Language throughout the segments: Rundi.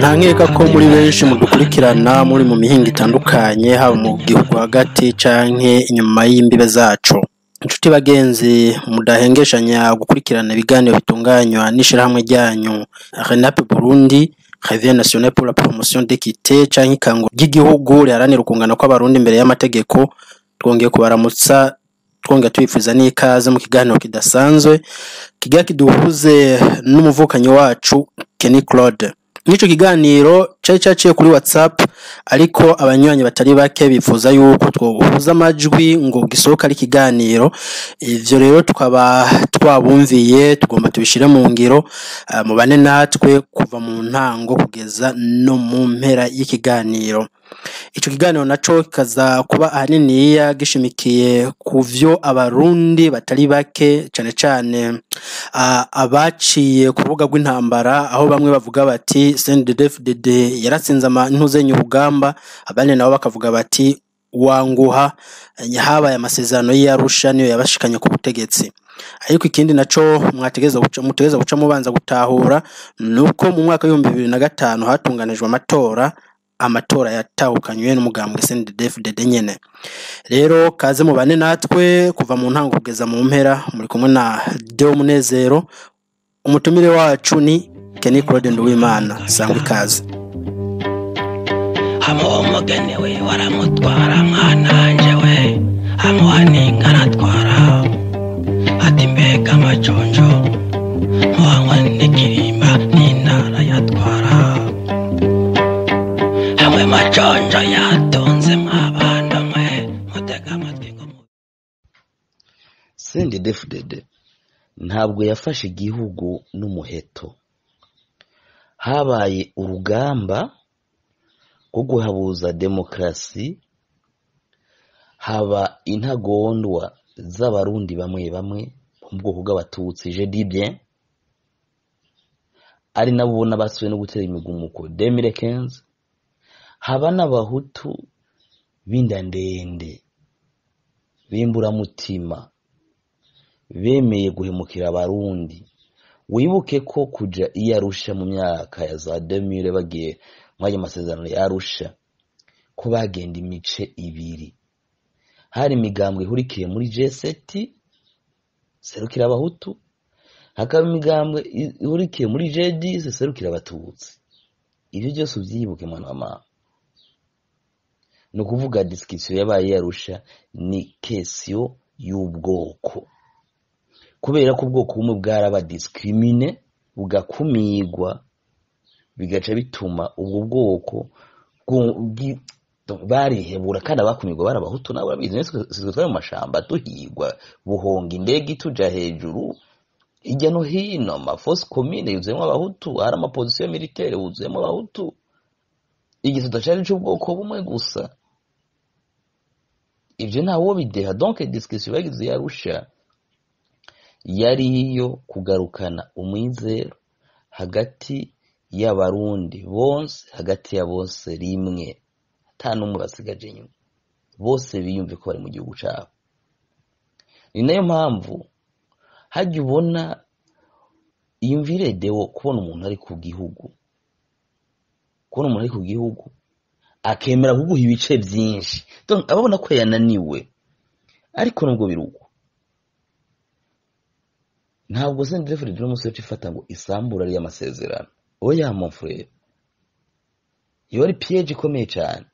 Nta nkeka ko muri benshi mudukurikirana muri mu mihingo itandukanye, haba mu gihugu hagati canke inyuma y'imbibe zaco. Inshuti bagenzi mudahengeshanya gukurikirana ibiganiro bitunganywa n'ishirahamwe ryanyu RENAP Burundi, Revue Nationale pour la Promotion d'Equité, canke ikango ry'igihugu riharanira ukungana kw'abarundi imbere y'amategeko, twongeye kubaramutsa, twongera tubipfuza n'ikaze mu kiganiro kidasanzwe kigira kiduhuze n'umuvukanyi wacu Kenny Claude. N'ico kiganiro cari caciye kuri WhatsApp, ariko abanywanyi batari bake bifuza yuko twohuza amajwi ngo gisohoke ari ikiganiro. Ivyo rero tukaba twabumviye, tugomba tubishire mu ngiro. Mubane natwe kuva mu ntango kugeza no mu mpera y'ikiganiro. Ico kiganiro naco kikaza kuba ahaniniya gishimikiye ku vyo abarundi batari bake, cane cane abaciye ku rubuga rw'intambara, aho bamwe bavuga bati CNDD-FDD yaratsinze ntuzenya urugamba, abandi nabo bakavuga bati wanguha habaye amasezerano y'Arusha niyo yabashikanye ku butegetsi. Ariko ikindi naco mwategeza guca, mutegeza guca mubanza gutahura, nuko mu mwaka w'2005 hatunganijwe amatora, amatora yatahukanywe n'umugambwe CNDD-FDD nyene. Rero kaze mubane natwe kuva mu ntango kugeza mu mpera. Muri kumwe na Deo Munezero, umutumire wacu ni Kenny Claude Nduwimana. Sangwa ikaze. Amuha umugeni we waramutwara, mwananje we amuha n'inka aratwara, ati mbega amaconjo muhanywa n'ikirimba n'intara yatwara hamwe maconjo yatonze mwabana mwe mutega amatwi ngo CNDD-FDD ntabwo yafashe igihugu n'umuheto. Habaye urugamba rwo guhabuza demokarasi, haba intagondwa z'abarundi bamwe bamwe mu bwoko bw'abatutsi, je dis bien, ari nabo ubona basubiye no gutera imigumuko 2015, haba n'abahutu b'inda ndende b'imburamutima bemeye guhemukira abarundi. Wibuke ko kuja iyo Arusha mu myaka ya za 2000, bagiye mw'ayo masezerano ya Arusha, ko bagenda imice ibiri: hari imigambwe ihurikiye muri G7 serukira abahutu, hakaba imigambwe ihurikiye muri G10 serukira abatutsi. Ivyo byose uvyibuke, mwana wa mama. Ni ukuvuga discussion yabaye i Arusha ni question y'ubwoko, kubera ko ubwoko bumwe bwaraba discriminé, bugakumigwa, bigaca bituma ubwo bwoko barihebura. Kandi abakumirwa bari abahutu, nabo barabizi. Sitwe twari mu mashamba duhigwa buhonga, indege ituja hejuru hirya no hino, ama fosses communes yuzuyemo abahutu, hari ama positions militaires yuzuyemo abahutu. Igisata cari c'ubwoko bumwe gusa, ivyo ntawo bideha. Donc discussion bagize yarusha yari iyo kugarukana umwizero hagati y'abarundi bose, hagati ya bose rimwe, ata n'umwe basigaje inyuma, bose biyumve ko bari mu gihugu cabo. Ni nayo mpamvu hajya ubona, iyumvire Deo, kubona umuntu ari ku gihugu, kubona umuntu ari ku gihugu akemera kuguha ibice byinshi. Donc ababona ko yananiwe. Ariko nubwo biruko, ntabwo CNDD-FDD n'umunsi wacu ifata ngo isambura ariyo amasezerano. Oya, mon frère, iyo ari piège ikomeye cyane,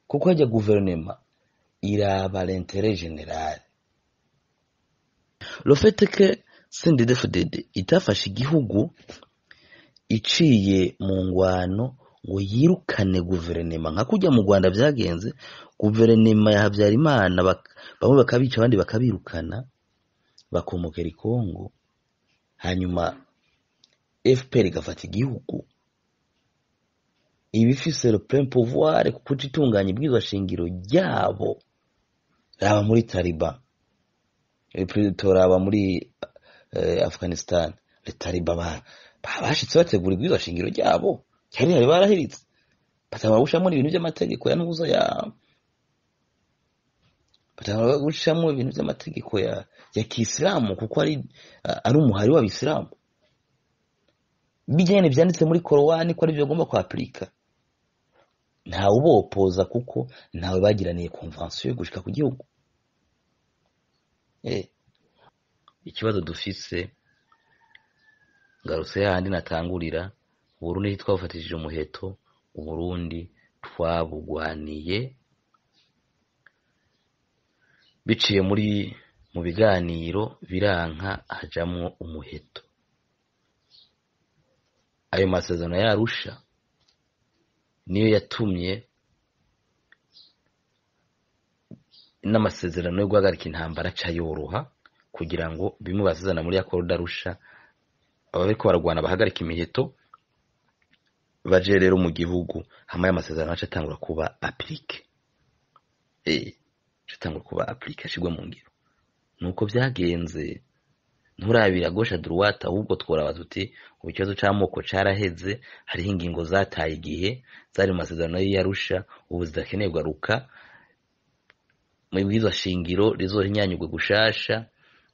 kuko hajya guverinoma iraba l'intérêt général. Le fait que CNDD-FDD itafashe igihugu iciye mu ngwano ngo yirukane guverinoma nka kujya mu Rwanda byagenze, guverinoma ya Habyarimana, bamwe bakabica, abandi bakabirukana, bakomokera i Kongo, hanyuma FPR igafata igihugu, iba ifise le plein pouvoir kuko itunganya ibwirizwa shingiro ryabo. Raba muri Taliban, turaba muri Afghanistan, les Taliban bashitse bategura ibwirizwa shingiro ryabo, cyari hari barahiritse, batanga gushamo ibintu by'amategeko ya ntuza ya, batanga gushamo ibintu by'amategeko ya kisilamu, kuko ari umuhari w'abisilamu. Bijyanye byanditse muri Korowani ko aribyo bagomba kwapurika, ntawe ubopoza kuko ntawe bagiraniye convention yo gushika ku gihugu. Ikibazo dufise, ngarutse hahandi natangurira, Uburundi twabufatishije umuheto, Uburundi twabugwaniye biciye muri mu biganiro, biranka hajamwo umuheto. Ayo masezerano ya Arusha niyo yatumye n'amasezerano yo guhagarika intambara aca yoroha, kugira ngo bimwe basezerana muri Accord d'Arusha, abariko baragwana bahagarika imiheto baje rero mu gihugu, hama y'amasezerano aca atangura kuba appliqué, aca atangura kuba appliqué, ashirwe mu ngiro. Nuko vyagenze, nturabira gauche à droite, ahubwo tworaba tuti ubu ikibazo c'amoko caraheze, hariho ingingo zataye igihe zari mu masezerano y'Arusha, ubu zidakeneye kugaruka mu ibwirizwa shingiro rizohinyanyurwe gushasha,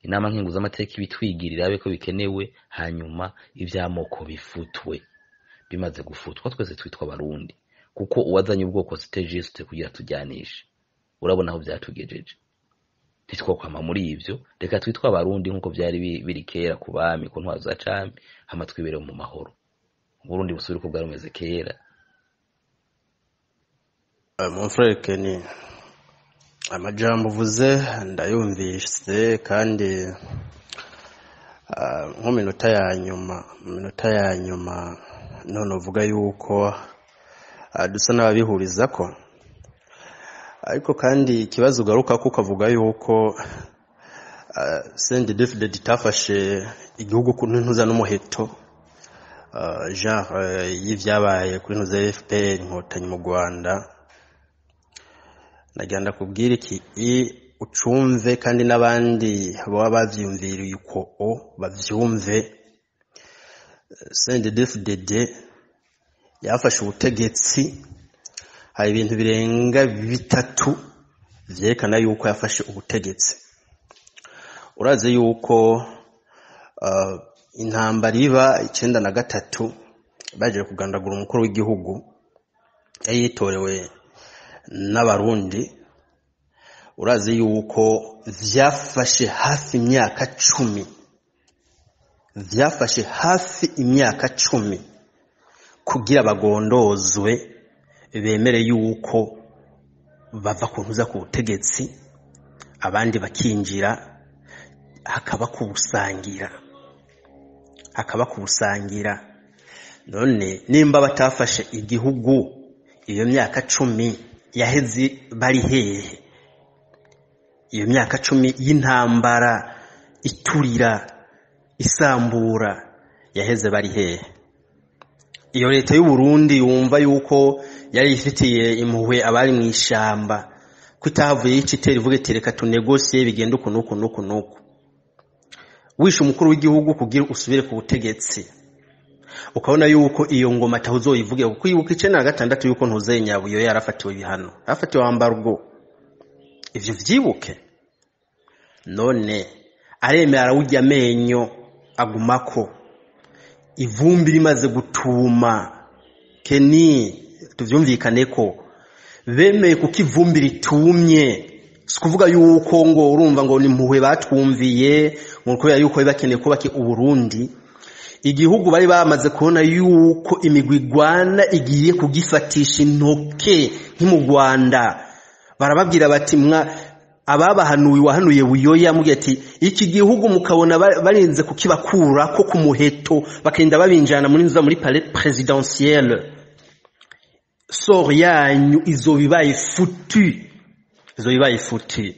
inama nkenguzamateka ibitwigirira abe ko bikenewe, hanyuma ivy'amoko bifutwe. Bimaze gufutwa twese twitwa Abarundi, kuko uwazanye ubwoko c'était juste kugira tujyanishe. Urabona aho vyatugejeje, ntitwokwama muri ivyo, reka twitwe Abarundi nkuko vyari biri kera ku bami, ku ntwaro za cami, hama twibere mu mahoro, Uburundi busubire uko bwari bumeze kera. Mon frère Kenny, amajambo uvuze ndayumvise, kandi nko minota ya nyuma, mu minota ya nyuma none uvuga yuko dusa n'ababihurizako, ariko kandi ikibazo ugaruka ko ukavuga yuko CNDD-FDD itafashe igihugu ku ntuza n'umuheto, genre y'ivyabaye kuri ntuza FPR Inkotanyi mu Rwanda. Nagira ndakubwira iki i ucumve, kandi n'abandi baba bavyumviriye uko o bavyumve: CNDD-FDD yafashe ubutegetsi, hari ibintu birenga bitatu vyerekana yuko yafashe ubutegetsi. Urazi yuko intambara iba 93, baje kugandagura umukuru w'igihugu yari yitorewe n'Abarundi. Urazi yuko vyafashe hafi imyaka 10, vyafashe hafi imyaka 10 kugira bagondozwe bemere yuko bava ku ntuza ku butegetsi, abandi bakinjira, hakaba kubusangira, hakaba kubusangira. None nimba batafashe igihugu, iyo myaka 10 yaheze bari hehe? Iyo myaka 10 y'intambara iturira isambura yaheze bari hehe? Iyo leta y'u Burundi yumva yuko yari ifitiye impuhwe abari mu ishamba, ko itahavuye yica itera ivuga iti reka tunegosiye, bigende uku nuku nuku nuku? Wishe umukuru w'igihugu kugira usubire ku butegetsi, ukabona yuko iyo ngoma atahuzoyivuge, kuko ibuka 96 yuko ntuzeye Nyabuyo yarafatiwe ibihano, yarafatiwe embargo, ivyo vyibuke. None aremera arawurya amenyo, agumako ivumbi rimaze gutuma. Keni tuvyumvikane ko bemeye kuko ivumbi ritumye, si kuvuga yuko ngo urumva ngo ni impuhwe batwumviye, ngo kubera yuko bari bakeneye kubaka Uburundi. Igihugu bari bamaze kubona yuko imigwi igwana igiye kugifatisha intoke nki mu Rwanda. Barababwira bati mwa ababahanuye, wahanuye Buyoya, mubwira ati iki gihugu mukabona barinze kukibakura ko ku muheto, bakagenda babinjana muri nza muri palais présidentielle, sort yanyu izoba ibaye foutu, izoba ibaye foutu.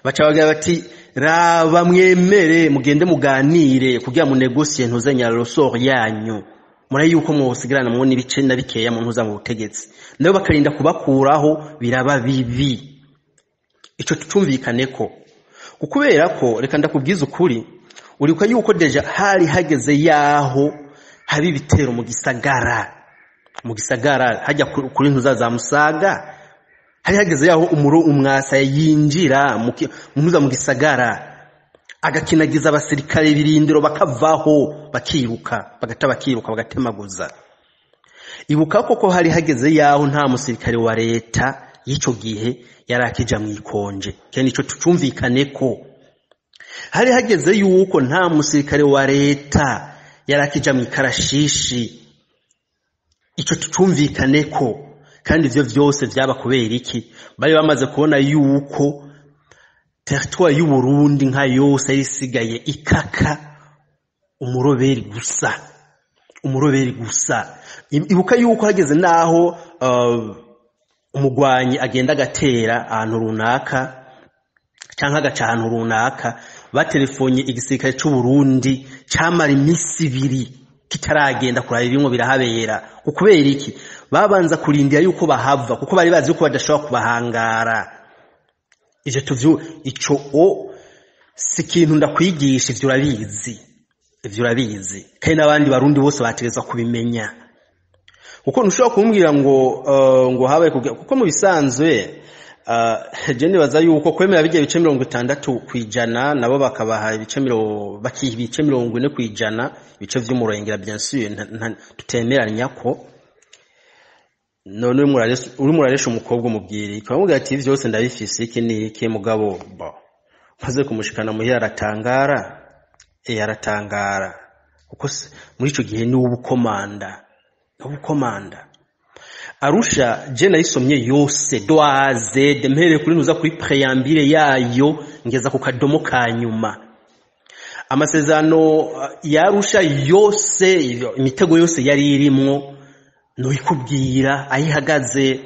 Baca bagira bati raba mwemere mugende muganire kugira munegosiye ntuzenya sort yanyu, murayi yuko mwosigarana mwo n'ibice na bikeya mu ntuza mu butegetsi. Nabo bakarinda kubakuraho, biraba bibi. Ico tucumvikane ko kubera ko, reka ndakubwiza ukuri, uribuka yuko déjà hari hageze yaho haba ibitero mu gisagara, mu gisagara hajya kuri ntuza za Musaga, hari hageze yaho umuro umwasa yinjira mu ntuza mu gisagara. Agakinagiza abasirikare ibirindiro, bakavaho bakiruka, bagata bakiruka, bagatemaguza. Ibuka koko hari hageze yaho nta musirikare wa leta y'ico gihe yari akija mw'ikonje. Kandi ico tucumvikane ko hari hageze yuko nta musirikare wa leta yari akija mw'ikarashishi. Ico tucumvikane ko. Kandi ivyo vyose vyaba kubera iki? Bari bamaze kubona yuko territoire y'u Burundi nka yose yari isigaye ikaka umuroberi gusa, umuroberi gusa. Ibuka yuko hageze naho umugwanyi agenda agatera ahantu runaka canke agaca ahantu runaka, batelefonye igisirikare c'u Burundi camara imisi 2 kitaragenda kuraba ibimwo birahabera. Kubera iki? Babanza kurindira yuko bahava, kuko bari bazi yuko badashobora kubahangara. Ivyo tuvyu ico o si ikintu ndakwigisha, ivyo urabizi, ivyo urabizi, kandi n'abandi Barundi bose bategerezwa kubimenya. Kuko ntushobora kumbwira ngo habaye, kuko mu bisanzwe je nibaza yuko kwemera bijya bice 60%, nabo bakabaha ibice bakiha ibice 40%, ibice vy'umurengera, bien sûr tutemeranya ko. None uri muraresha umukobwa, umubwira iki? Bamubwira ati vyose ndabifise, iki ni iki, mugabo bo maze kumushikana muhira aratangara, aratangara, kuko muri ico gihe ni ubukomanda, ubukomanda. Arusha je nayisomye yose de A à Z, mpereye kuri ntuza kuri préambule yayo ngeza ku kadomo ka nyuma. Amasezerano ya Arusha yose, imitego yose yari irimwo nuyikubwira ayihagaze.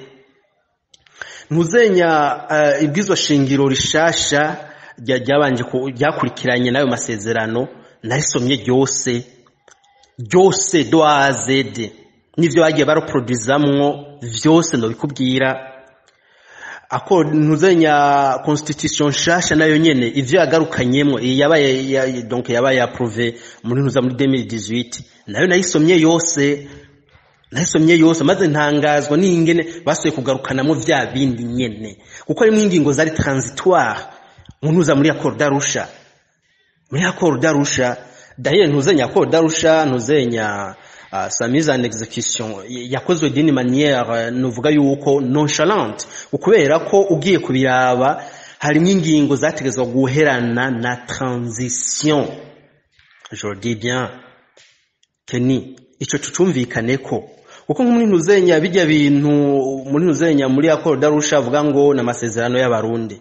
Ntuzenya ibwizwa shingiro rishasha ryabanje ryakurikiranye n'ayo masezerano, narisomye ryose ryose de A à Z, n'ivyo bagiye baroproduzamwo vyose ndabikubwira. Ako ntuzenya constitution nshasha nayo nyene, ivyo yagarukanyemwo, iyi yabaye donc yabaye approuvé muri ntuza muri 2018, nayo nayisomye yose, nayisomye yose, maze ntangazwa n'ingene basuye kugarukanamo vya bindi nyene, kuko harimwo ingingo zari transitoire mu ntuza muri accord d'Arusha, muri accord d'Arusha. D'ailleurs ntuzenya accord d'Arusha, ntuzenya sa mise en exécution yakozwe d'une manière nuvuga yuko nonchalante, ukubera ko ugiye kubiraba harimo ingingo zategezwa guherana na transition. Je dis bien, Kenny, ico tucumvikane ko, kuko muri ntuzenya bijya bintu muri ntuzenya muri accord d'Arusha avuga ngo n'amasezerano y'Abarundi,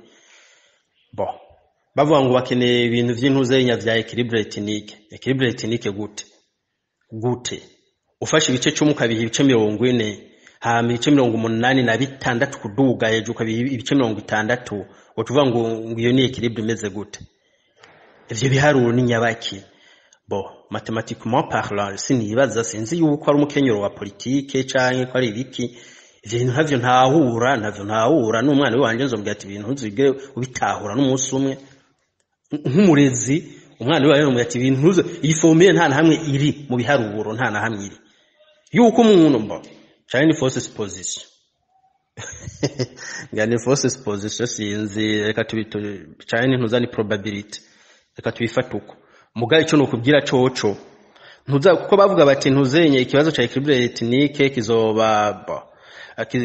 bon, bavuga ngo bakeneye ibintu vy'intuzenya vya équilibre ethnique. Équilibre ethnique gute? Gute ufashe ibice 10 ukabiha ibice 40, hama ibice 86 kuduga hejuru ukabiha ibice 60, utuvuga ngo iyo ni équilibre imeze gute? Ivyo biharuro ni nyabaki? Bon, mathématiquement parlant, sinibaza, sinzi yuko ari umukenyero wa politike canke ko ari ibiki. Ivyo bintu ntavyo ntahura, ntavyo ntahura. N'umwana wanje nzomubwira ati ibintu ntuzige ubitahura n'umunsi umwe. Nk'umurezi, umwana wiwe yamubwira ati ibintu ntuze, iyi formule nta na hamwe iri mu biharuro, nta na hamwe iri yuko umuntu mbo canke ni fausse supposition, nga ni fausse supposition, sinzi, reka tubito canke ntuza ni probability, reka tubifate uko. Mugabe ico nokubwira coco ntuza, kuko bavuga bati ntuzenye ikibazo ca équilibre ethnique kizoba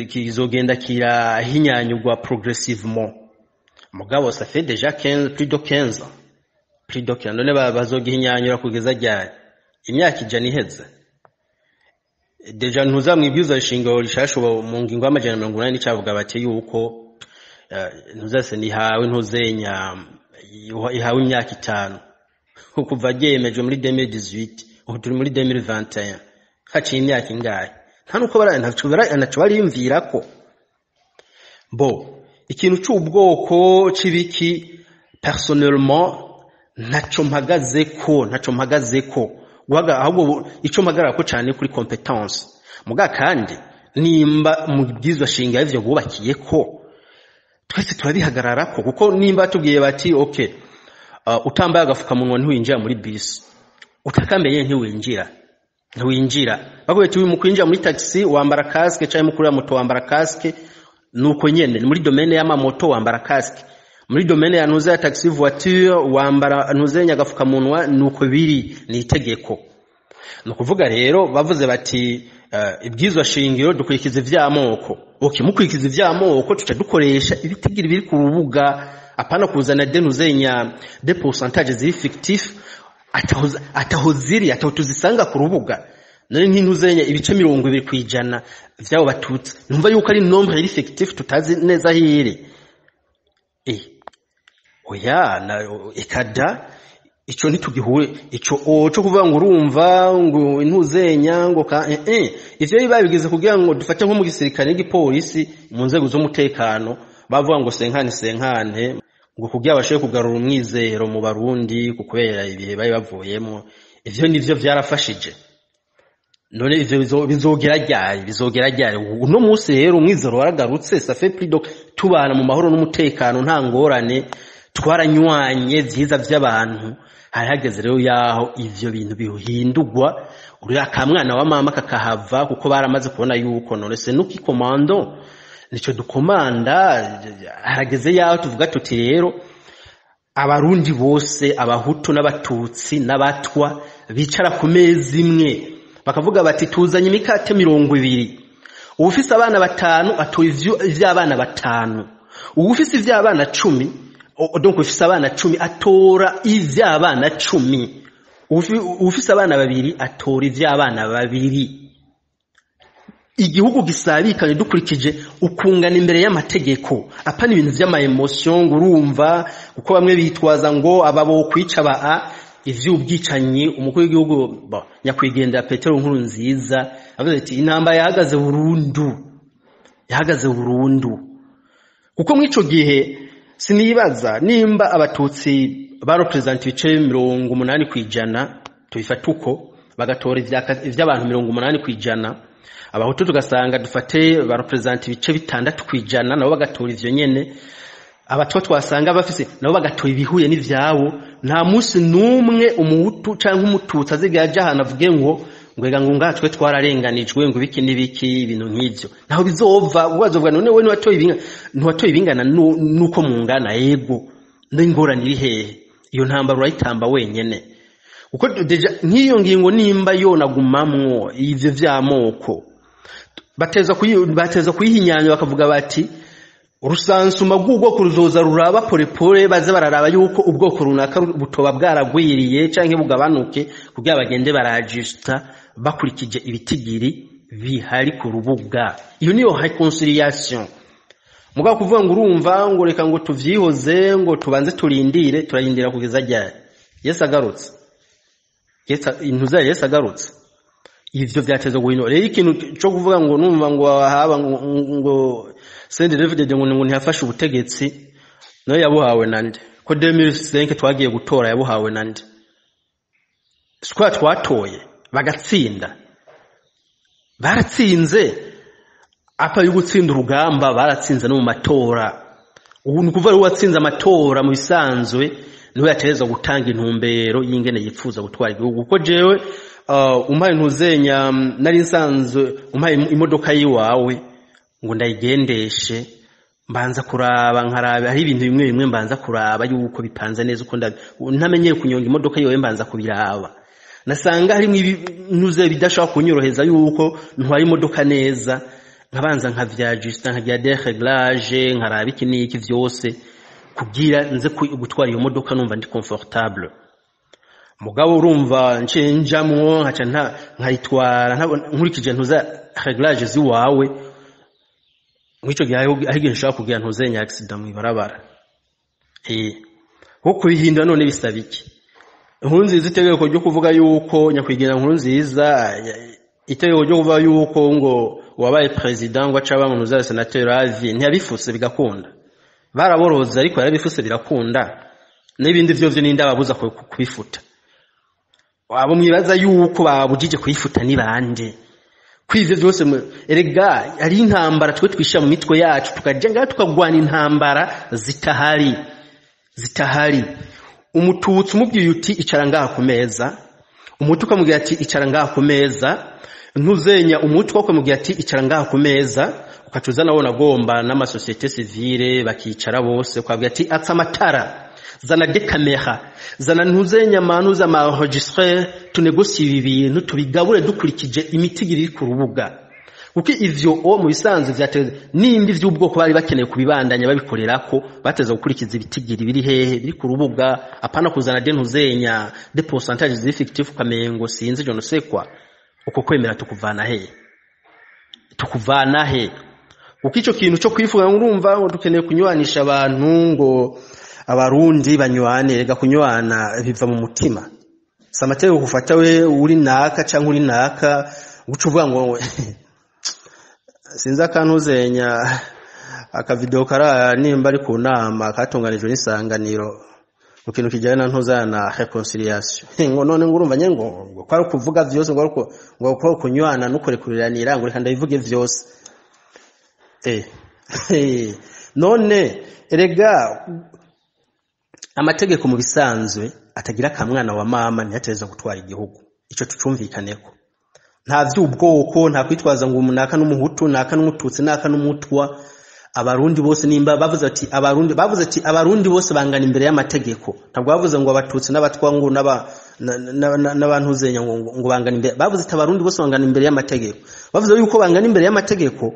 kizogenda kirahinyanyurwa progressivement. Mugabo ça fait déjà 15, plus de 15 ans, plus de 15. None bazogihinyanyura kugeza ryari? Imyaka 100 iheze déjà. Ntuza mwibwirizwa shingiro rishasha ubu mu ngingo y'180 n'icavuga bati yuko ntuzase nihawe ntuzenya ihawe imyaka 5 kuva ryemejwe muri 2018. Ubu turi muri 2021, haciye imyaka ingahe? Nta nuko ntaco bariyumvira ko bo ikintu c'ubwoko c'ibiki. Personnellement ntaco mpagaze ko, ntaco mpagaze ko guhaga, ahubwo ico mpagarara ko cane kuri compétence. Muga kandi nimba mu bwizwa shinga ivyo bubakiye ko twese turabihagararako, kuko nimba tubwiye bati okay, utambaye agafukamunwa ntiwinjira muri bisi, utakambaye ntiwinjira, ntiwinjira, bakubwiye ati mu kwinjira muri taxi wambara casque, canke mu kurira moto wambara casque, nuko nyene ni muri domaine y'amamoto wambara casque. Muri domaine ya ntuze ya taxi voiture wambara ntuzenya agafukamunwa, nuko biri, ni itegeko. Ni ukuvuga rero bavuze bati ibwizwa shingiro dukurikiza ivy'amoko. Okay, mukurikiza ivy'amoko, tuca dukoresha ibitigiri biri ku rubuga, apana kuzana de ntuzenya de pourcentage ziri fictif, ataho ziri, ataho tuzisanga ku rubuga. None nk'intuzenya ibice 20% vy'abo Batutsi, numva yuko ari nombre iri fictif, tutazi neza hiri. Oya na ekada, ico ntitugihure ico o cyo kuvuga ngo urumva ngo intuzenya ngo ka ivyo bibabigize kugira ngo dufate nko mu gisirikare n'igipolisi, mu nzego z'umutekano, bavuga ngo senkane senkane, ngo kugira bashobore kugarura umwizero mu Barundi kubera ibihe bari bavuyemo. Ivyo nivyo vyarafashije. None ivyo bizogera ryari? Bizogera ryari? Uno munsi rero umwizero waragarutse, ça fait plus de tubana mu mahoro n'umutekano, nta ngorane, twaranywanye vyiza vy'abantu. Hari hageze rero yaho ivyo bintu bihindurwa, uriya kamwana wa mama kakahava, kuko baramaze kubona yuko none c'est nous qui commandons, nico dukomanda. Harageze yaho tuvuga tuti rero Abarundi bose, Abahutu n'Abatutsi n'Abatwa, bicara ku meza imwe, bakavuga bati tuzanye imikate 20, uwufise abana batanu atoye ivy'abana batanu, uwufise ivy'abana 10, donc ufise abana 10 atora ivy'abana 10, uwufise abana babiri atora ivy'abana babiri. Igihugu gisabikanye dukurikije ukungana imbere y'amategeko, apana ibintu vy'ama émotion, ngo urumva kuko bamwe bitwaza ngo aba bo kwica ba a ivy'ubwicanyi. Umukuru w'igihugu nyakwigendera Petero Nkuru Nziza avuze ati intambara yahagaze burundu, yahagaze burundu. Kuko mw'ico gihe sinibaza nimba Abatutsi barepresenta ibice 80%, tubifata uko, bagatora ivy'abantu 80%, Abahutu tugasanga dufate barepresenta ibice 6%, nabo bagatora ivyo nyene, Abatwa twasanga bafise nabo bagatora ibihuye n'ivyabo, nta munsi n'umwe Umuhutu canke Umututsi azigera aja ahantu avuge ngo ega ngo ngatwe twararenganijwe, ngo ibiki n'ibiki, ibintu nk'ivyo ntaho bizova. Ubazovuga none we ntiwatoye ibingana nuko mungana? Yego, n'ingorane iri hehe? Iyo ntambara urayitamba wenyene, kuko déjà nk'iyo ngingo nimba yonagumamwo ivyo vy'amoko, bateza kuyihinyanya, bakavuga bati urusansuma rw'ubwoko ruzoza ruraba polepole, baze bararaba yuko ubwoko runaka butoba bwaragwiriye canke bugabanuke, kugira bagende barajista bakurikije ibitigiri bihari ku rubuga. Iyo niyo réconciliation. Mugabo kuvuga ngo urumva ngo reka ngo tuvyihoze, ngo tubanze turindire, turarindira kugeza ryari? Yesu agarutse? Yesu intuza Yesu agarutse? Ivyo vyateza guhindura rero ikintu co kuvuga ngo numva ngo haba ngo CNDD-FDD ngo ntiyafashe ubutegetsi. Nayo yabuhawe nande? Ko 2005 twagiye gutora, yabuhawe nande? Siko twatoye bagatsinda? Baratsinze apa yo gutsinda urugamba, baratsinze no mu matora. Ubu ni ukuvuga uwatsinze amatora mu bisanzwe niwe yatereza gutanga intumbero y'ingene yifuza gutwara igihugu. Kuko jewe umpaye ntuzenya nari nsanzwe, umpaye imodoka yiwawe ngo ndayigendeshe, mbanza kuraba, nkaraba hari ibintu bimwe bimwe mbanza kuraba yuko bipanze neza. Uko ntamenyeye kunyonga imodoka yiwe, mbanza kubiraba, nasanga harimo ibintu bidashobora kunyoroheza yuko ntwara imodoka neza, nkabanza nkavyajista, nkagira des réglages, nkaraba iki n'iki vyose kugira nze gutwara iyo modoka numva ndi confortable. Mugabo urumva nce njamwo nkaca nkayitwara nkurikije ntuza réglage ziwawe, mw'ico gihe hariho igihe nshobora kugira ntuzenya accident mw'ibarabara. Ko kubihindura none bisaba iki? Inkuru Nziza, itegeko ryo kuvuga yuko nyakwigendera Nkuru Nziza, itegeko ryo kuvuga yuko ngo wabaye président ngo aca aba mu sénateur à vie, ntiyabifuse bigakunda? Baraboroza, ariko yarabifuse birakunda. N'ibindi vyo vyo ninde ababuza kubifuta? Abo mwibaza yuko babujije kuyifuta ni bande? Kwivyo vyose erega ari intambara twe twishira mu mitwe yacu, tukaja ngaho tukagwana intambara zitahari, zitahari. Umututsi umubwiye uti icara ngaha ku meza, Umuhutu ukamubwira ati icara ngaha ku meza. Ntuzenya umutwe wo kumubwira ati icara ngaha ku meza, ukacuza nawe nagomba n'amasociété civile bakicara bose, ukabwira ati atsa amatara, zana des caméras, zana ntuzenya amanuza ama enregistreur, tunégocie ibi bintu, tubigabure dukurikije imitigiri iri ku rubuga. Kuko ivyo o mu bisanzwe vyateze nimba ivy'ubwoko bari bakeneye kubibandanya babikorerako, bateza gukurikiza ibitigiri biri hehe, biri ku rubuga, apana kuzana de ntuzenya de pourcentage z'effectif kamengo sinzi, je ne sais quoi. Uko kwemera tukuvana he? Tukuvana he? Kuko ico kintu cyo kwifuza ngo urumva ngo dukeneye kunywanisha abantu, ngo Abarundi banywane, rega kunywana biva mu mutima. Si amategeko gufata we uri naka canke uri naka guca uvuga ngo sinzi. Akantuzenya akavideo kara nimba ari ku nama katunganijwe n'Isanganiro mu kintu kijyanye na ntuza na réconciliation, ngo none ngo urumva nyene ngo kwari kuvuga vyose, ngo ariko ngo ko kunywana no kurekuriranira, ngo reka ndabivuge vyose. None erega amategeko mu bisanzwe atagira akamwana wa mama ntiyateza gutwara igihugu. Ico tucumvikaneko. Nta vy'ubwoko, nta kwitwaza ngo umunaka n'Umuhutu, naka n'Umututsi, naka n'Umutwa. Abarundi bose, nimba bavuze ati Abarundi, bavuze ati Abarundi bose bangana imbere y'amategeko. Ntabwo bavuze ngo Abatutsi n'Abatwa ngo n'abantu zenya ngo bangana imbere. Bavuze ati Abarundi bose bangana imbere y'amategeko. Bavuze yuko bangana imbere y'amategeko,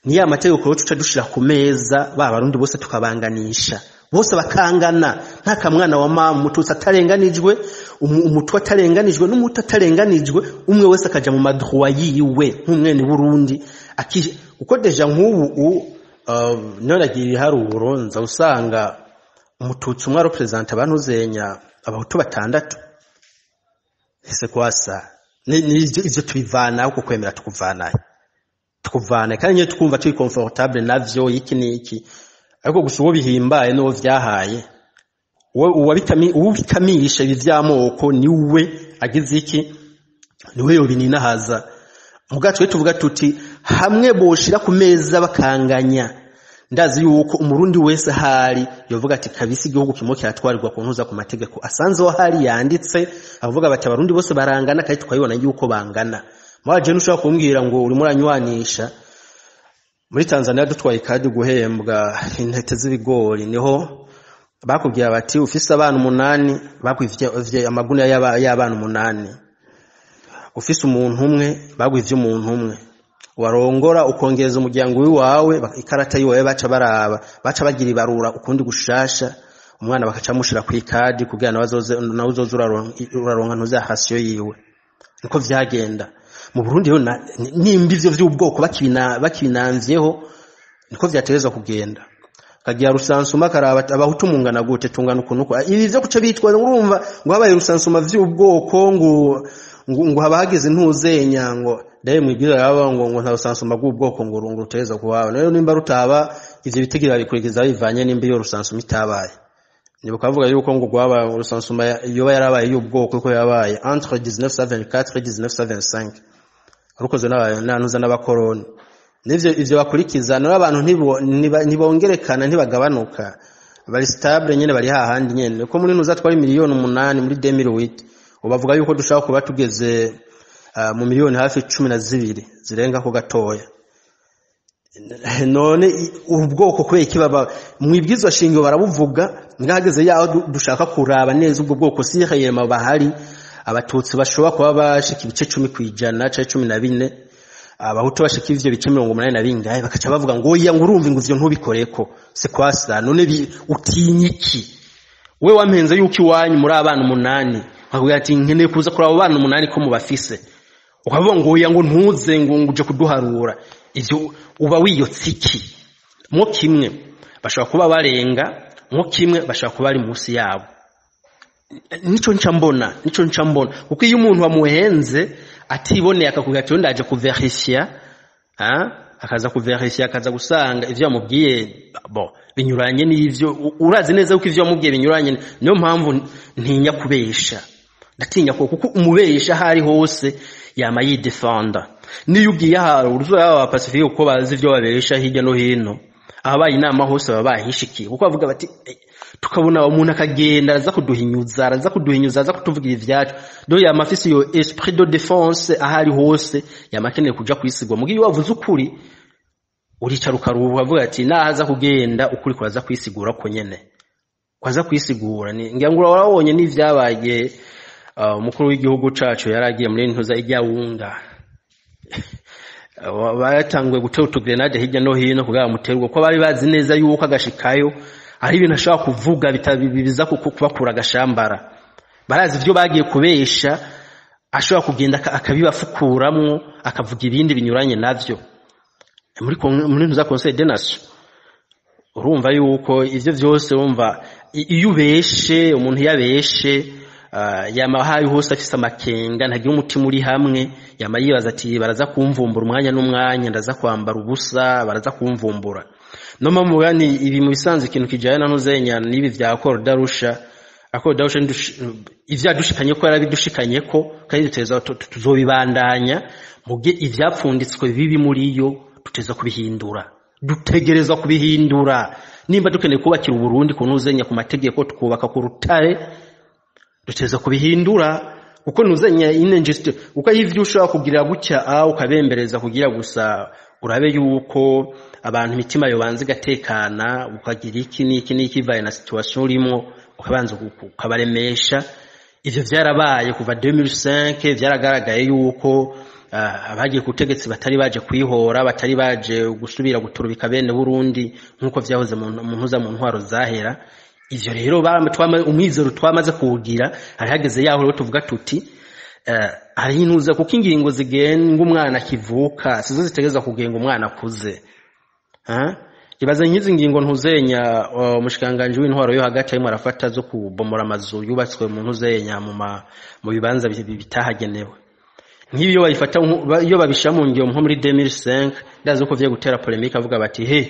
ni ya mategeko rero tuca dushira ku meza, ba Barundi bose tukabanganisha, bose bakangana, nta kamwana wa mama, Umututsi atarenganijwe, Umutwa atarenganijwe, n'Umuhutu atarenganijwe, umwe wese akaja mu madroit yiwe nk'umwene Burundi. Akije uko déjà nk'ubu noragira ibiharuro, nza usanga Umututsi umwe areprésente abantu zenya Abahutu batandatu. Ese kwasa ni ivyo tubivana uko kwemera tukuvanayo, tukuvana kandi nyine twumva turi confortable navyo, iki n'iki. Ariko gusa uwo bihimbaye n'uwo vyahaye, uwabikamirisha ibi vy'amoko ni we agize iki, niwe yobininahaza. Muga twe tuvuga tuti hamwe boshira ku meza bakanganya, ndazi yuko Umurundi wese ahari yovuga ati kabisa igihugu kimwe kiratwarirwa ku ntuza ku mategeko asanzwe ahari yanditse, avuga bati Abarundi bose barangana, kandi tukabibona yuko bangana. Mwaje ntushobora kumbwira ngo urimo uranywanisha. Muri Tanzania dutwaye kadi guhembwa intete z'ibigori, niho bakubwira bati ufise abana umunani bakwivye amagunira y'abana umunani, ufise umuntu umwe bagwivye umuntu umwe, warongora ukongeza umuryango wiwawe, ikarata yiwawe baca baraba, baca bagira ibarura ukundi gushasha, umwana bakaca mushira ku ikadi kugira nawe azoze, nawe uzoze uraronka ntuze ration yiwe. Niko vyagenda mu Burundi rero. Nimba ivyo vy'ubwoko bakibinamvyeho, niko vyategerezwa kugenda. Kagira recensement, karaba Abahutu mungana gute, tungana ukuntu uko. Ibi vyo kuca bitwa urumva ngo habaye recensement vy'ubwoko, ngo haba hageze ntuzenya, ngo daye mwibwira yaba ngo nta recensement bw'ubwoko ngo ruteza kuhaba. Rero nimba rutaba, ivyo bitegera bikurikiza bivanye nimba iyo recensement itabaye. Nibuka bavuga yuko ngo rwaba recensement yoba yarabaye y'ubwoko ko yabaye entre 1924 et 1925, rukozwe n'abantuza n'abakoroni, nivyo ivyo bakurikiza. Nabo abantu ntibongerekana, ntibagabanuka, bari stable nyene, bari hahandi nyene. Ko muri ntuza twari miliyoni 8 muri 2008, ubu bavuga yuko dushaka kuba tugeze mu miliyoni hafi 12 zirenga ko gatoya. None ubwoko kubera iki baba mwibwizwa shingiro barabuvuga, ngahageze yaho dushaka kuraba neza ubwo bwoko si réellement bahari Abatutsi bashobora kuba bashika ibice 10% canke 14, Abahutu bashika ivyo bice 80 na bingahe, bakaca bavuga ngo oya, ngo urumva ngo ivyo ntubikoreko. C'est quoi ça? None utinya iki? We wampenze yuko iwanyu muri abana umunani, nkakubwira ati nkeneye kuza kuraba abo bana umunani ko mubafise, ukavuga ngo oya, ngo ntuze, ngo uje kuduharura. Ivyo uba wiyotse iki? Mwo kimwe bashobora kuba barenga, mwo kimwe bashobora kuba ari munsi yabo. Nico nca mbona, kuko iyo umuntu wamuhenze atiboneye akakubwira ati ndaje kuvérifier, akaza kuvérifier, akaza gusanga ivyo yamubwiye bo binyuranye n'ivyo urazi neza yuko ivyo yamubwiye binyuranye. Niyo mpamvu ntinya kubesha, ndatinya ko kuko umubesha aho ari hose yama yidefenda. Niyo ugiye ahantu uruzo yaba Pacifique, kuko bazi ivyo babesha hirya no hino, ahabaye inama hose baba bahishikiye, kuko bavuga bati Tukabona umuntu akagenda araza kuduhinyuza, araza kuduhinyuza, araza kutuvugira ivyacu. Do yama afise iyo esprit de défense aho ari hose, yama akeneye kuja kwisigwa. Mugihe iyo wavuze ukuri, uricara ukaruhuka, ukavuga ati nahaza kugenda ukuri kuraza kwisigura ko nyene kwaza kwisigura. Ni ngira ngo urabonye n'ivyabaye, umukuru w'igihugu cacu yaragiye muri ntuza ijya wunga, batanguye gutera utugrenade hirya no hino kugira bamuterwe, ko bari bazi neza yuko agashikayo ari ibintu ashobora kuvuga biza kubakura agashambara. Barazi ivyo bagiye kubesha, ashobora kugenda akabibafukuramwo, akavuga ibindi binyuranye navyo muri ntuza Conseil des Nations. Urumva yuko ivyo vyose, urumva iyo ubeshe, umuntu yabeshe, yama ahaye hose afise amakenga, ntagira umutima uri hamwe, yama yibaza ati baraza kumvumbura umwanya n'umwanya, ndaza kwambara ubusa, baraza kumvumbura. No mpamvu ni ibi mu bisanzwe ikintu kijanye na ntuzenya n'ibi vya Accord d'Arusha. Accord d'Arusha ivyadushikanye ko yarabidushikanye ko, kandi duteza tuzobibandanya. Muge ivyapfunditswe bibi muri yo duteza kubihindura, dutegerezwa kubihindura nimba dukeneye kubakira Uburundi ku ntuzenya ku mategeko, tukubaka ku rutare. Duteza kubihindura kuko ntuzenya injustice, kuko ivyo ushobora kugira gutya ukabembereza kugira gusa urabe yuko abantu imitima yobanza igatekana, ukagira iki n'iki n'iki ivaye na situation urimo, ukabanza ukabaremesha. Ivyo vyarabaye kuva 2005, vyaragaragaye yuko abagiye ku butegetsi batari baje kwihora, batari baje gusubira guturubika bene Burundi nkuko vyahoze mu ntuza mu ntwaro zahera. Ivyo rero umwizero twamaze kuwugira, hari hageze yaho rero tuvuga tuti hari intuza, kuko ingingo zigenga umwana akivuka sizo zitegerezwa kugenga umwana akuze. Ibaze nk'izi ngingo ntuzenya umushikiranganji w'intwaro yo hagati arimo arafata zo kubomora amazu yubatswe mu ntuzenya mu bibanza bitahagenewe. Nk'ibi iyo bayifata, iyo babishira mu ngiro nko muri 2005, ndazi ko vyo gutera polémique, avuga bati he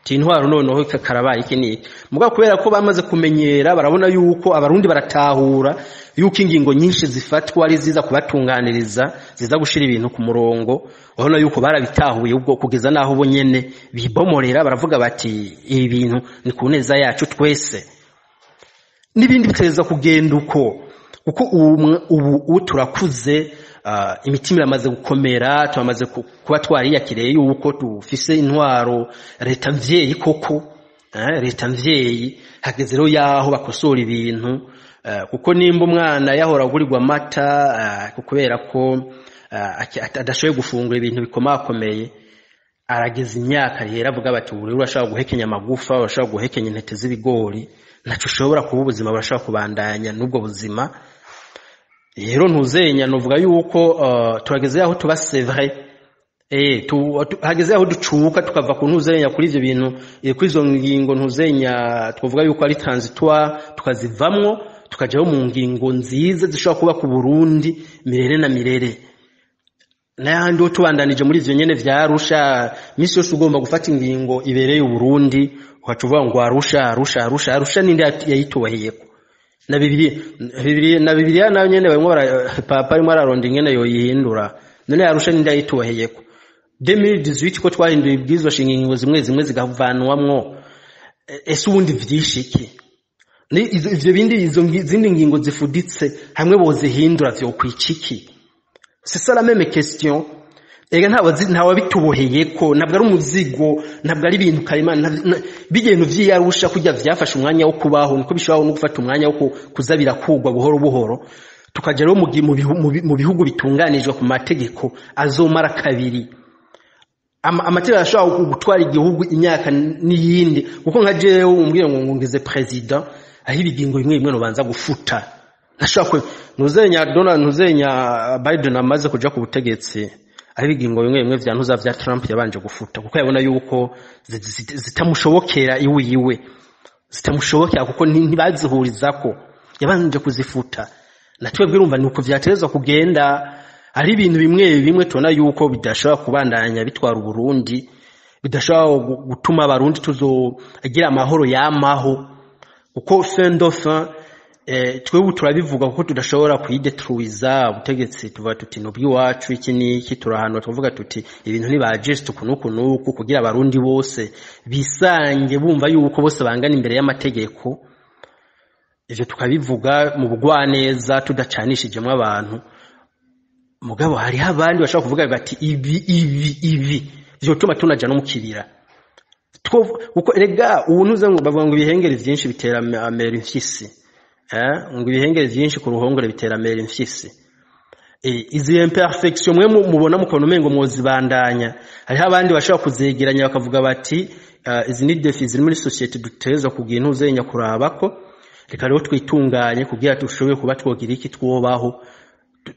ti intwaro noneho karabaye iki niki. Mugabo kubera ko bamaze kumenyera, barabona yuko Abarundi baratahura yuko ingingo nyinshi zifatwa ari ziza kubatunganiriza, ziza gushira ibintu ku murongo. Urabona yuko barabitahuye ubwo kugeza naho bo nyene bibomorera, baravuga bati ibi bintu ni ku neza yacu twese. N'ibindi biteza kugenda uko, kuko ubu turakuze, imitima iramaze gukomera, turamaze kuba twariyakiriye yuko dufise intwaro leta mvyeyi koko, leta mvyeyi. Hageze rero yaho bakosora ibintu, kuko nimba umwana yahora agurirwa amata kubera ko adashoboye gufungura ibintu bikomakomeye, arageza imyaka rero avuga bati ubu rero urashobora guhekenya amagufa, urashobora guhekenya intete z'ibigori, ntaco ushobora kuba, ubuzima burashobora kubandanya n'ubwo buzima. Rero ntuzenya nuvuga yuko turageze yaho tuba c'est vrai, hageze yaho ducuka tukava ku ntuzenya kuri ivyo bintu, kuri izo ngingo ntuzenya twavuga yuko ari transitoire, tukazivamwo tukajaho mu ngingo nziza zishobora kuba ku Burundi mirere na mirere. N'ahandi ho tubandanije muri ivyo nyene vya Arusha, misi yose ugomba gufata ingingo ibereye Uburundi ugaca uvuga ngo Arusha, Arusha, Arusha, Arusha, ninde yayitubahiyeko? Na Bibiliya, Bibiliya na Bibiliya nayo nyene barimo papa arimo araronda ingene yoyihindura. None Arusha ninde yayitubahiyeko? 2018 ko twahinduye ibwirizwa shingiro, ingingo zimwe zimwe zigavanwamwo, ese ubundi vyishiki ni ivyo bindi, izo zindi ngingo zifuditse hamwe bozihindura vyokwiciki? C'est ça la même question. Ega ntawe bituboheye ko, ntabwo ari umuzigo, ntabwo ari ibintu karemano. Bijya ibintu vy'iyarusha kujya vyafashe umwanya wo kubaho, niko bishobora no gufata umwanya wo kuza birakugwa buhoro buhoro, tukaja rero mu bihugu bitunganijwe ku mategeko azomara kabiri. Amategeko arashobora gutwara igihugu imyaka n'iyindi, kuko nka jewe umbwire ngo ngize président, aho ibigingo bimwe bimwe nubanza gufuta ntashobora. Ntuzenya Donald, ntuzenya Biden amaze kuja ku butegetsi, aho ibigingo bimwe bimwe vya ntuza vya Trump yabanje gufuta, kuko yabona yuko zitamushobokera iwiwe, zitamushobokera kuko ntibazihurizako, yabanje kuzifuta. Na twebwe urumva nuko vyaterezwa kugenda. Hari ibintu bimwe bimwe tubona yuko bidashobora kubandanya bitwara Uburundi, bidashobora gutuma Abarundi tuzogira amahoro yamaho, kuko fin de fin twebwe turabivuga kuko tudashobora kuyidetruiza ubutegetsi. Tuvuga tuti nubwo iwacu iki n'iki, turahanwa, tuvuga tuti ibintu ni juste uku n'uku n'uku, kugira Abarundi bose bisange bumva yuko bose bangana imbere y'amategeko. Ivyo tukabivuga mu bugwaneza tudacanishijemwo abantu. Mugabo hariho abandi bashobora kuvuga bati ibi ibi ibi vyotuma tunaja no mu kibira. Kuko erega ubu ntuze ngo bavuga ngo ibihengeri vyinshi bitera amera imfyisi, ngo ibihengeri vyinshi ku ruhongore bitera amera imfyisi. Izi imperfection mwe mubona mukabona umengo mwozibandanya, hariho abandi bashobora kuzegeranya bakavuga bati izi ni défis ziri muri société dutegerezwa kugira intuzenya kurabako, reka rero twitunganye kugira dushobore kuba twogira iki twobaho,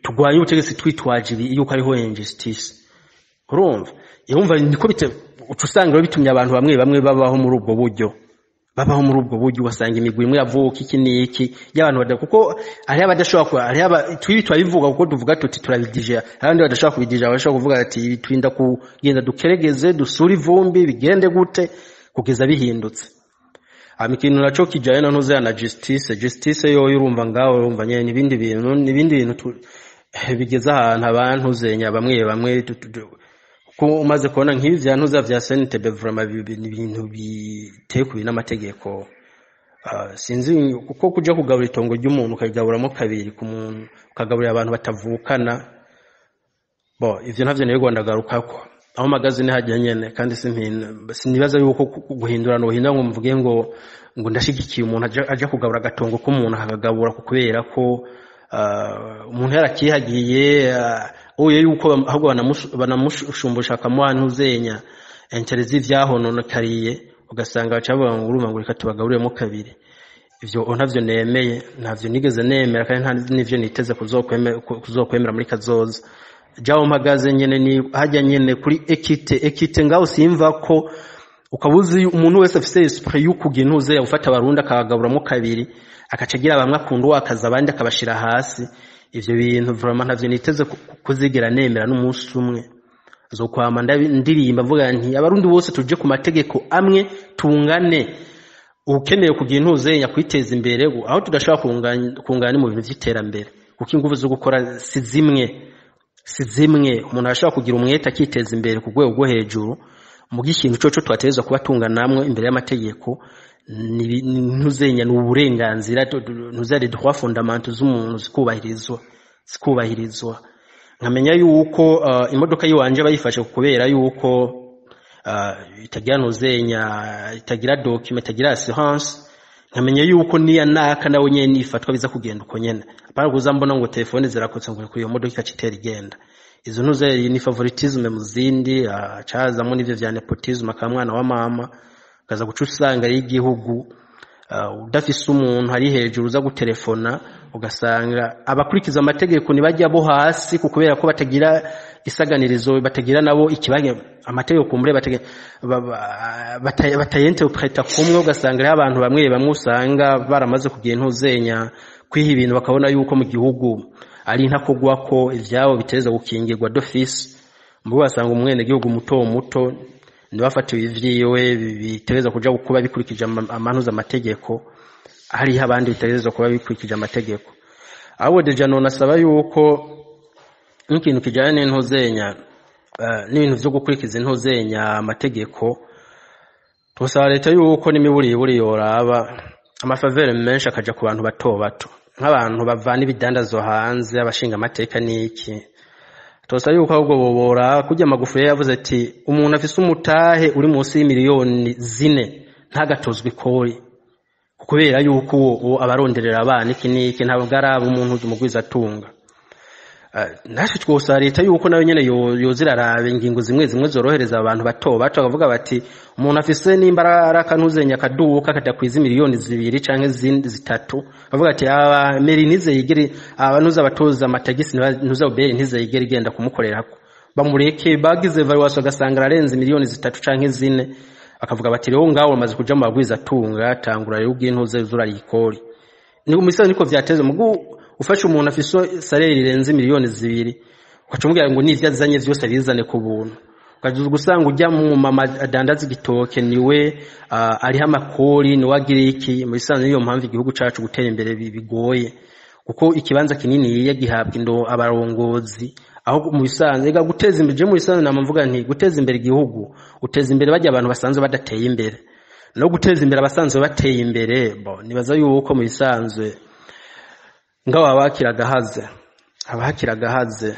turwanye ubutegetsi twitwaje ibi yuko ariho injustice. Urumva, urumva niko bite, uca usanga rero bitumye abantu bamwe bamwe babaho muri ubwo buryo, ugasanga imigwi imwe yavuka iki n'iki y'abantu bada, kuko hariho abadashobora kuba, hariho twibi turabivuga kuko tuvuga tuti turabidije, abandi badashobora kubidija bashobora kuvuga ati ibi turinda kugenda dukeregeze dusure ivumbi bigende gute kugeza bihindutse. Hama ikintu naco kijanye na ntuze na justice, justice yoyo urumva ngaho, urumva nyene n'ibindi bintu, n'ibindi bintu bigeze ahantu abantu zenya bamwe bamwe ko umaze kubona nk'ibi vya ntuza vya CNTB vraiment ni ibintu biteye kubi n'amategeko. Sinzi kuko kuja kugabura itongo ry'umuntu ukarigaburamo kabiri ku muntu, ukagaburira abantu batavukana, bo ivyo ntavyo nirirwa ndagarukako. Aho mpagaze ni hajya nyene, kandi sinibaza yuko guhindura no guhindura ngo mvuge ngo ndashigikiye umuntu aja kugabura agatongo k'umuntu akakagabura kubera ko umuntu yarakihagiye, uye yuko ahubwo banamushumbusha akamuha ntuzenya intérêt z'ivyahononekariye, ugasanga baca bavuga ngo urumva ngo reka tubagaburiremo kabiri. Ivyo ntavyo nemeye, ntavyo nigeze nemera, kandi nta n'ivyo niteze kuzokwemera muri kazoza. Jaho mpagaze nyene ni hajya nyene kuri équité, équité ngaho simva ko ukabuzi umuntu wese afise esprit y'ukugira intuze ufata abarundi akabagaburamo kabiri, akaca agira bamwe akunda uwakaza abandi akabashira hasi. Ivyo bintu vraiment ntavyo niteze kuzigera nemera n'umunsi umwe. Zokwama ndirimba mvuga nti abarundi bose tuje ku mategeko amwe tungane. Ukeneye kugira intuze nyakwiteza imbere, aho tudashobora kungana mu bintu vy'iterambere, kuko inguvu zo gukora si zimwe, si zimwe. Umuntu arashobora kugira umwete akiteza imbere ku rwego rwo hejuru, mu gikintu coco twategerezwa kuba tunganamwe imbere y'amategeko ntuzenya ni uburenganzira, ntuze les droits fondamentaux z'umuntu zikubahirizwa, zikubahirizwa. Nkamenya yuko imodoka yiwanje bayifashe kubera yuko itagira ntuzenya, itagira document, itagira assurance, nkamenya yuko niya naka nawe nyene ifatwa biza kugenda uko nyene, apana kuza mbona ngo telefone zirakotse ngo kuri iyo modoka ikaca itera igenda. Izo ntuze ni favoritisme mu zindi, cazamwo n'ivyo vya népotisme aka mwana wa mama, ukaza guca usanga ari igihugu udafise umuntu ari hejuru uza gutelefona, ugasanga abakurikiza amategeko ntibajya bo hasi kubera ko batagira isaganirizo, batagira nabo ikibage amategeko kumbure batayinterpreta kumwe, ugasanga ari abantu bamwe bamwe usanga baramaze kugira intuzenya kwiha ibintu, bakabona yuko mu gihugu ari ntakogwa ko ivyabo biteza gukingirwa d'office, mbo basanga umwene gihugu muto muto ntibafatiwe ivyiwe biteza kuja kuba bikurikije amanuza amategeko, hariho abandi biteza kuba bikurikije amategeko. Ahubwo déjà none asaba yuko nk'ikintu kijanye n'intuzenya, n'ibintu vyo gukurikiza intuzenya amategeko, tusaba leta yuko n'imiburiburi yoraba amafaveurs menshi akaja ku bantu bato bato, nk'abantu bavana ibidandazwa hanze, abashinga amateka n'iki. Tosaba yuko ahubwo bobora kurya Magufuli yavuze ati umuntu afise umutahe uri munsi y'imiliyoni 4 ntagatozwe ikori, kubera yuko uwo abaronderera abana iki n'iki ntabwo araba umuntu umugwizatunga. Natwe twosaba leta yuko nayo nyene yoziraraba ingingo zimwe zimwe zorohereza abantu bato bato, bakavuga bati umuntu afise nimba ari akanuzenya akaduka kadakwiza miliyoni 2 canke 3, bavuga ati aba meri ntize yigere abanuza abatoza amatagisi ntuza ubere ntize yigere igenda kumukorerako, bamureke bagize valuation agasanga ararenze miliyoni 3 canke 4, bakavuga bati rero ngaho bamaze kuja mu bagwiza tunga tangura rero ubw'intuze zurarikori. Ni umusaza niko vyateze mugu ufashe umuntu afise salaire irenze miliyoni 2 ukaca umubwira ngo n'ivyo azanye vyose abizane ku buntu, ukaza gusanga ujya mu mama adandaza igitoke niwe ariho amakori niwe agira iki. Mu bisanzwe niyo mpamvu igihugu cacu gutera imbere bigoye, kuko ikibanza kinini yiye gihabwa indo abarongozi, aho mu bisanzwe ega guteza imbere, je mu bisanzwe nama mvuga nti guteza imbere igihugu uteza imbere bajya abantu basanzwe badateye imbere. No guteza imbere abasanzwe bateye imbere, bo nibaza yuko mu bisanzwe ngabo abakira agahaze, abakira agahaze.